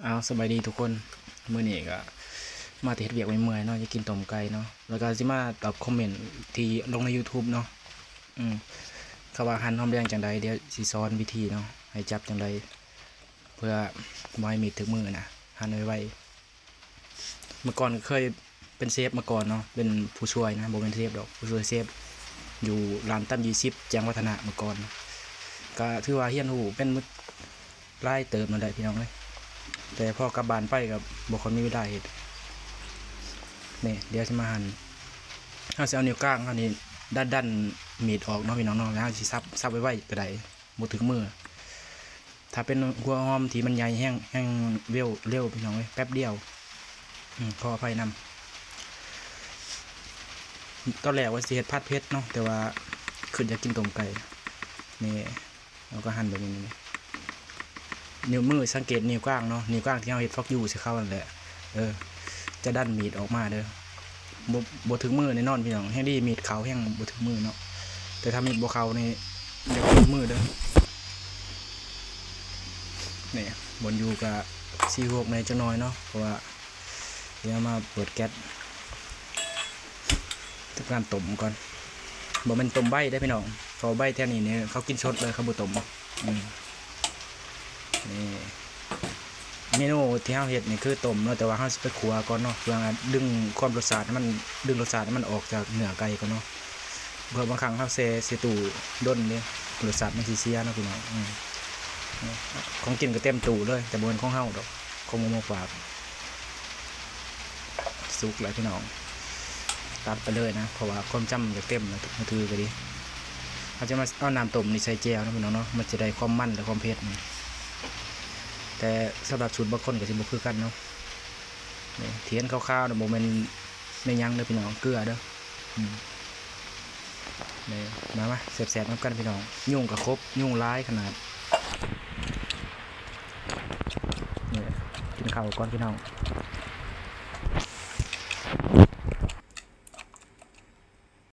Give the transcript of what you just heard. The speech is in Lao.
ອ້າວ ສະບາຍດີທຸກຄົນ ມື້ນີ້ກໍມາແຕ່ເຮັດວຽກເມື່ອຍໆເນາະ ຢາກກິນຕົ້ມໄກ່ເນາະ ແລ້ວກໍຊິມາຕອບຄອມເມັນທີ່ລົງໃນຢູທູບເນາະ ອືມ ເຂົາວ່າຫັນຫອມແດງຈັ່ງໃດ ດຽວຊິສອນວິທີເນາະ ໃຫ້ຈັບຈັ່ງໃດ ເພື່ອບໍ່ໃຫ້ມີດຖືກມືນະ ຫັນໄວໆ. ເມື່ອກ່ອນກໍເຄີຍເປັນເຊຟມາກ່ອນເນາະ ເປັນຜູ້ຊ່ວຍນະ ບໍ່ແມ່ນເຊຟດອກ ຜູ້ຊ່ວຍເຊຟ ຢູ່ຮ້ານຕຳຍີ່ສິບ ແຈ້ງວັດທະນະເມື່ອກ່ອນ ກໍຖືວ່າຮຽນຮູ້ເປັນ ຫຼາຍເຕີບນັ້ນແຫຼະພີ່ນ້ອງເອີຍ ແຕ່ພໍກັບບ້ານໄປກໍບໍ່ຄ່ອຍມີເວລາເຮັດ. ນີ້ ດຽວຊິມາຫັ່ນ ເຮົາຊິເອົານິ້ວກາງເຮົານີ້ດັນໆມີດອອກເນາະພີ່ນ້ອງເນາະ ແລ້ວເຮົາຊິສັບ ສັບໄວໆກໍໄດ້ ບໍ່ຖືກມື. ຖ້າເປັນຫົວຫອມທີ່ມັນໃຫຍ່ແຮງ ແຮງເວວເລັວພີ່ນ້ອງເອີຍ ແປັບດຽວ ອືມ ຂໍອະໄພນຳ. ຕອນແລກວ່າຊິເຮັດຜັດເຜັດເນາະ ແຕ່ວ່າຄຶດຢາກກິນຕົ້ມໄກ່ ນີ້ ເຮົາກໍຫັ່ນແບບນີ້ ນິ້ວມື ສັງເກດນິ້ວກາງເນາະ ນິ້ວກາງທີ່ເຮົາເຮັດຟອກຢູ່ໃສ່ເຂົານັ້ນແຫຼະ ເອີ ຈະດັນມີດອອກມາເດີ ບໍ່ ບໍ່ຖືກມືແນ່ນອນພີ່ນ້ອງ ແຮງດີມີດເຂົ້າແຮງບໍ່ຖືກມືເນາະ ແຕ່ຖ້າມີດບໍ່ເຂົ້ານີ້ຢາກຖືກມືເດີ. ນີ້ ບ່ອນຢູ່ກໍຊິຮວກແດ່ຈັກໜ້ອຍເນາະ ເພາະວ່າ ດຽວມາເປີດແກັດ ເຮັດການຕົ້ມກ່ອນ ບໍ່ແມ່ນຕົ້ມໃບເດ້ພີ່ນ້ອງ ເພາະໃບແຖວນີ້ນີ້ເຂົາກິນສົດເລີຍ ເຂົາບໍ່ຕົ້ມ. ອືມ ນີ້ ເມນູທີ່ເຮົາເຮັດນີ້ຄືຕົ້ມເນາະ ແຕ່ວ່າເຮົາຊິໄປຂົ້ວກ່ອນເນາະ ເພື່ອດຶງຄວາມລົດຊາດໃຫ້ມັນ ດຶງລົດຊາດໃຫ້ມັນອອກຈາກເນື້ອໄກ່ກ່ອນເນາະ ເພາະບາງຄັ້ງເຮົາແຊ່ໃສ່ຕູ້ດົນເດ້ ລົດຊາດມັນຊິເສຍເນາະພີ່ນ້ອງ. ອືມ ຂອງກິນກໍເຕັມຕູ້ເລີຍ ແຕ່ບໍ່ແມ່ນຂອງເຮົາດອກ ຂອງໝູໝາຝາກ. ສຸກແລ້ວພີ່ນ້ອງ ຕັດໄປເລີຍນະ ເພາະວ່າຄວາມຈຳຢາກເຕັມນະ ມືຖືກໍດີ. ເຮົາຈະມາເອົານ້ຳຕົ້ມນີ້ໃສ່ແຈ່ວເນາະພີ່ນ້ອງເນາະ ມັນຈະໄດ້ຄວາມມັນ ແລະ ຄວາມເຜັດນະ ແຕ່ສຳລັບສູດບາງຄົນກໍຊິບໍ່ຄືກັນເນາະ. ນີ້ ທີ່ເຫັນຂາວໆນະ ບໍ່ແມ່ນ ແມ່ນຫຍັງເດີພີ່ນ້ອງ ເກືອເດີ. ອືມ ນີ້ ມາ ມາແຊບໆນຳກັນພີ່ນ້ອງ ຍຸງກໍຄົບ ຍຸງຫຼາຍຂະໜາດ. ນີ້ ກິນເຂົ້າກ່ອນພີ່ນ້ອງ